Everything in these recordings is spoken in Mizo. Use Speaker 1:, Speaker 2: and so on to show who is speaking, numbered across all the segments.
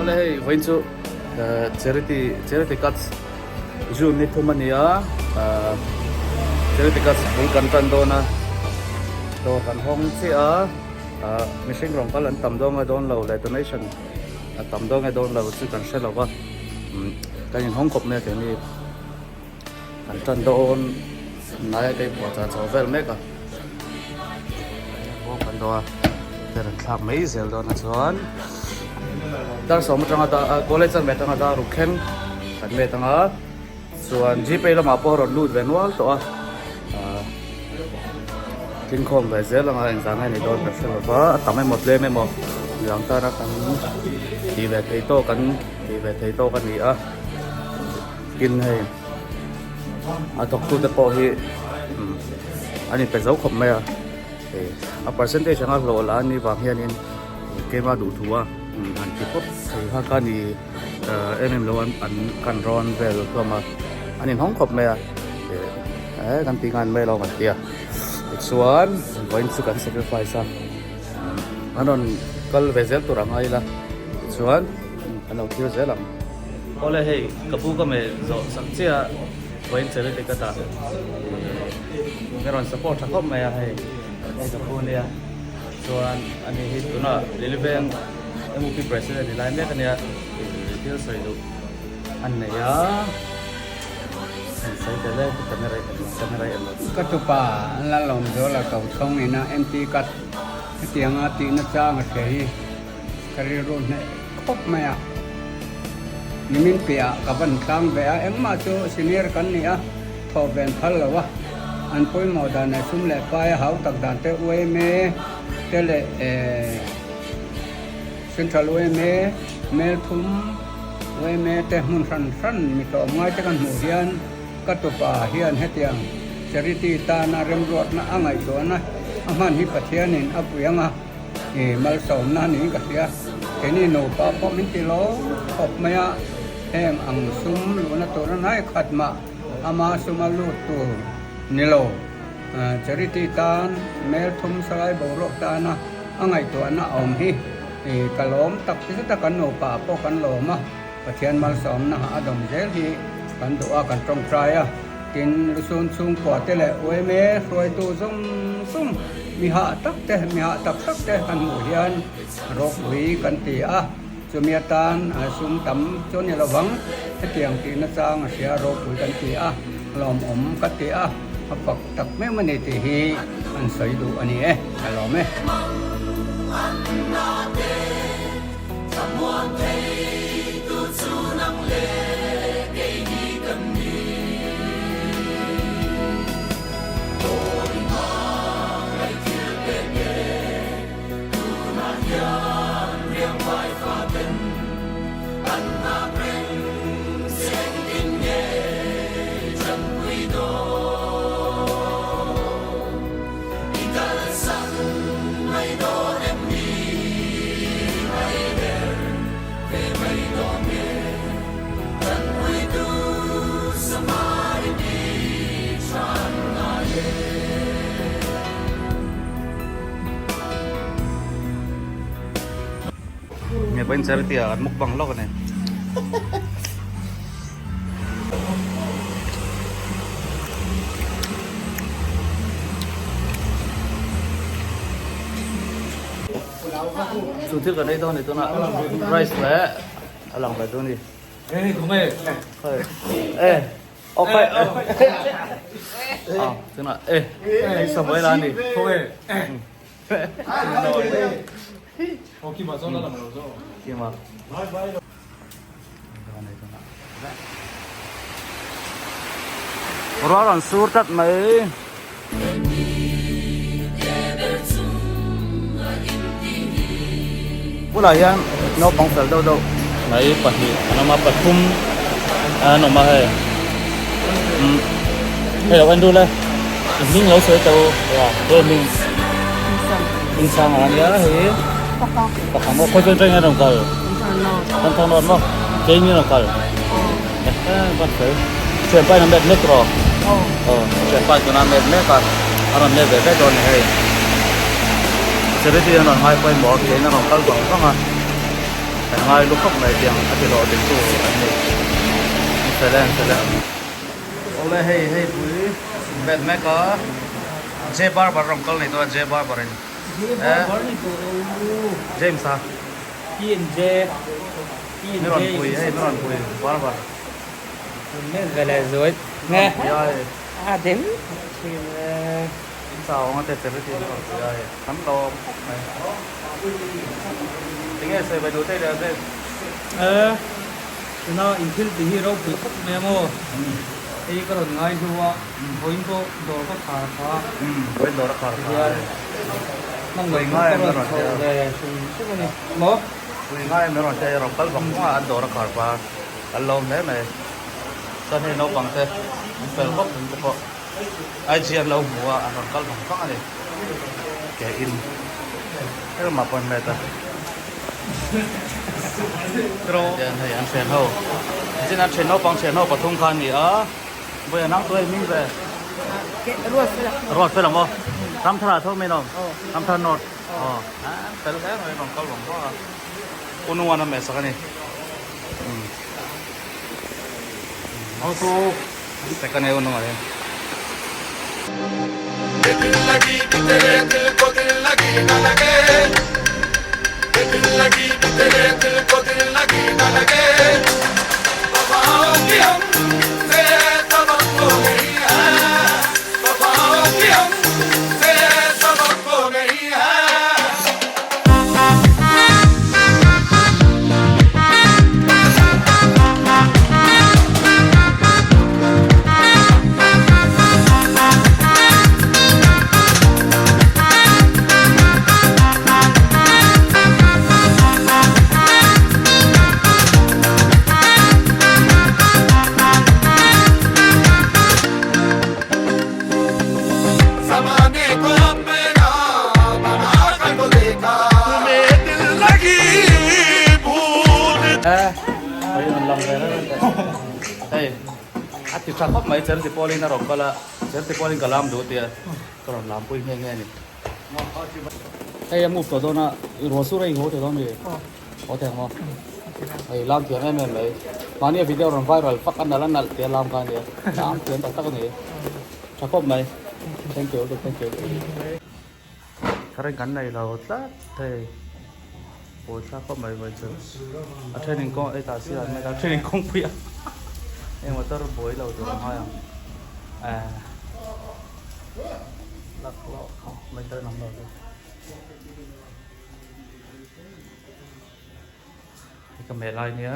Speaker 1: Awle hei vawiin chu charity charity cuts June ni thum a ni a charity cuts bul kan tan dawn a dawr kan hawng chiah a mihring rawng kal an tam dawn nge dawn lo leh donation a tam dawn nge dawn lo chu kan hre lo va kan inhawng khawp mai a keini. Kan tan dawn hnaia kei pawh chah chho vel mek a bawng kan dawh a ber an thlak mai zel dawn a chuan dar sawm atanga dar college a met anga dar ruk thleng kan met anga chuan gpay lamah pawh a rawn lut ve nual tawh a ah tlinkhawm ve zel anga engzah nge ni dawn ka hre lova a tam emaw tlem emaw midang tana kan tih ve thei tawk an tih ve thei tawk a ni a. Tin hei a thawktute pawh hi an inpe zo khawp mai a hei a percentage anga hlawh lah a nih vang hianin keima duh thu a han ti phawt thei kha ka ni em em lo an an kan rawn vel hlawm a an inhawng khawp mai a eh kan tih ngan mai lo kan ti a tichuan vawiin chu kan sacrifice a an rawn kal ve zel tur a ngai ila tichuan kan lo thlir zel ang. Awle hei ka pu ka meh zawh sak chiah a vawiin charity ka dah ka rawn support tha khawp mai a hei hei ka pu ania chuan ani hi tunah Liliveng MUP president ni lai mek ania thil sawi duh an nei a an sawi tel e camera camera en lo.
Speaker 2: Ka tupa an la lawm zual a ko thawng ina MT cut hetianga tihna chang a hria hi Ka rilru hneh khawp mai a, nimin piahah ka van tlang ve a, engmah chu senior kan ni a, thawh ven phal lo a, an pawimawh dan leh sum leh pai a hau tak dan te UMA te leh Central UMA, Melthum UMA te hmun hran hran mi tlawm ngai te kan hmuh hian ka tupa hian hetiang charity tana remruatna a ngaihtuahna a hman hi Pathianin a pui ang a. I malsawmna niin ka hria. Keini nupa pawh min ti lo khawp mai a, heng ang sum luhna tura hnai khat mah ama suma lut tur ni lo. Charity tan mel thum salai boruak tana a ngaihtuahna a awm hi ka lawm tak zet a, kan nupa pawh kan lawm a, Pathian malsawmna a dawm zel hi kan duh a, kan tawngtai a. Tin, lusun chhungkua te leh UMA hruaitu zawng zawng mi hah tak te, mi hah tak tak te kan hmuh hian ropui kan ti a, chumi atan sum tam chu a ni lo vang, hetiang tih nachang a hria ropui kan ti a, lawmawm ka ti a, a fak tak meuh a ni tih hi an sawi duh a ni e, ka lawm e.
Speaker 1: Nge pawhin charity ah an mukbang lawk a ni. Chu thil kan ei dawn a ni tunah rice leh a lang ve dawn a ni. E ok a tunah e hei samuel a ni. Kima. Ruah rawn sur tlat mai. Bulah hian naupang fel deuh deuh mai pahnih an awm a pathum an awm a hei umm hei lo en dul e i hming lo sawi teh u he hming Insang a nia hei pakhat maw khawi chen chen nge rawn kal. Kan thang nawt maw? Keini rawn kal. Eh, van fel. Thianpa in a met mek rawh. Aw, thianpa in tuna met mek a. A rawn let ve vek dawn ni hei. Charity an rawn ngai pawimawh a, keini a rawn kal vang vang a. Kan ngai lu khawp mai tiang a ti hlawh ding tu an ni. An fel e an fel e. Awle hei hei pui bet mek a J Barber rawn kal nei tawh a J Barber in.
Speaker 3: J Barber ni tawh lo u.
Speaker 1: James a.
Speaker 3: P and J P and
Speaker 1: J. Rawn pui hei rawn pui Barber.
Speaker 3: Met ve leh zuai.
Speaker 1: Nge.
Speaker 3: A dem thin e.
Speaker 1: In chau ang a te charity an rawn pui a hei kan lawm khawp mai. Tinge sawi ve duh thei leh James?
Speaker 3: E tuna in thil tih hi ropui khawp mai a maw? Hei ka rawn ngai hnu a vawiin pawh dawr ka khar kha.
Speaker 1: Vawiin dawr a khar kha
Speaker 3: hei. Hmangaih ka rawn chho ve hrim hrim a ni maw?
Speaker 1: Pui ngai em rawn tia rawn kal vang vang a an dawr a khar kha kan lawm hle mai. Chuan hei naupang te an fel khawp mai te pawh IG an lo hmu a an rawn kal vang vang a ni ke in helamah pawh an let a tian hei an thian ho chin an thian naupang thian ho pathum kha an ni a vawi a nang tuai hming ve ruat fel ang aw ramthar ah tho mai lawm ramthar north aw an fel hle mai rawn kal vang vang a unuan a mehsak a ni. Hei a ti tha khawp mai charity pawlin a rawn kal a charity pawlin ka lam duh tia ka rawn lam pui nghe nghe a ni hei a move tawh dawn a ruah sur a inhaw tawh dawn mi haw thei ang maw hei lam thiam em em mai mahni a video rawn viral fak a nalh a nalh tia lam kha a nia lam thiam tak tak a ni. Tha khawp mai. Thank you thank you. Current kan nei lo tlat thei. Pawi thla khawp mai vawi chu. A then in kawng ei ta si an mai a then in kawng pui a. Hei motor buai lo tur a ngai ang. Eh. Lak lo mai current awm lo chu. Hei ka meh lai nia.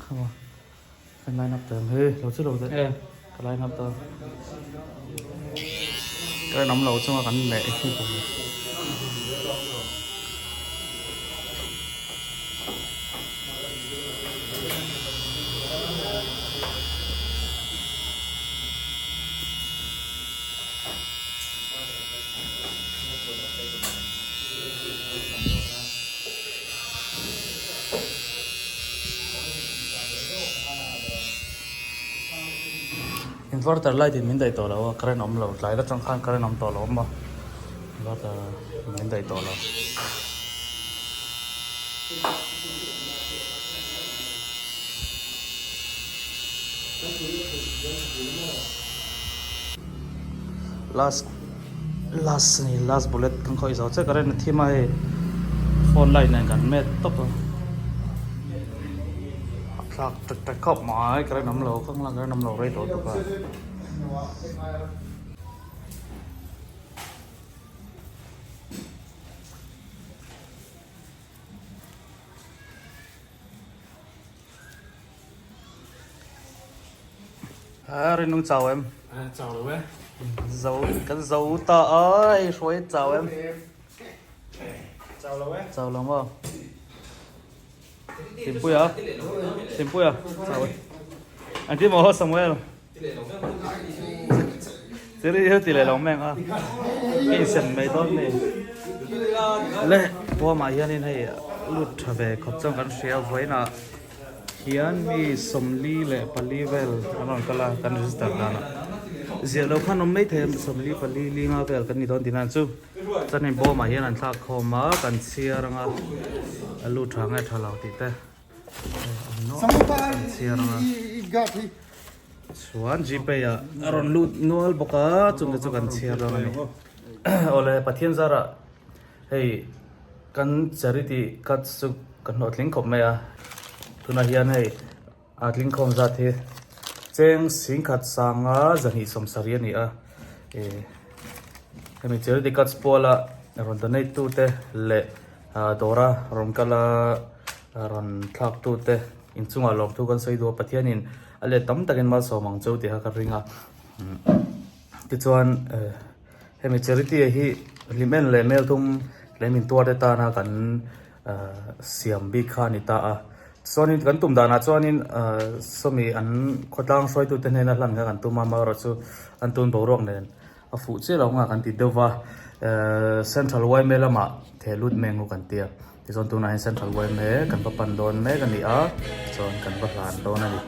Speaker 1: Come on. Kan line up tawh ang he lo chu lo deuh ka line up tawh ka rinawm lo chunga kan leh hi bawm Inverter light in min daih tawh lo a current awm lo tlai la chang khan current awm tawh lo awm a inverter min daih tawh lo. Last last ni last bullet kan khawih zo che current a thim a hei phone light nen kan met tawp a a thlak tek tek khawp mai current awm lo kang la current awm lo rei tawh tuk a. A rinung chau em?
Speaker 4: Chau lo e.
Speaker 1: Zo kan zo ta ai hruai chau em?
Speaker 4: Chau lo e.
Speaker 1: Chau lo maw? Simpuia Simpuia chau e. An ti maw Samuel? Chiri hi ti leh lo meng a. Ka insem mai dawn ni. Le bawmah hianin hei lut tha ve khawp chuan kan hria vawiinah hian mi 44 vel an rawn kal a kan register danah. Ziah lo khan awm mai thei a 44 linga vel kan ni dawn tihna chu chuanin bawmah hian an thlak khawm a kan chhiar anga a lut tha nge tha lo tih te kan chhiar anga chuan gpay ah a rawn lut nual bawk a chungte chu kan chhiar dawn a ni awle Pathian zarah hei kan charity card chu ka hlawhtling khawp mai a tunah hian hei. A tlingkhawm zat hi cheng singkhat sanga 270 a ni a, ih hemi charity cuts puala rawn donate tu te leh dawra rawn kala rawn thlak tu te inchungah lawmthu kan sawi duh a, Pathianin a let tam takin malsawm ang cheu tih kha ka ring a, tichuan hemi charity ah hi hlimen leh melthum leh min tuar te tana kan siam bik kha a ni ta a chuanin kan tum danah chuanin sawmi an khawtlang hruaitute hnena hlan kha kan tum a amaherawhchu an tun boruak nen a fuh chiah lo anga kan ti deuh va central yma lamah theh lut mek u kan ti a tichuan tunah hian central yma kan va pan dawn mek a ni a chuan kan va hlan dawn a ni.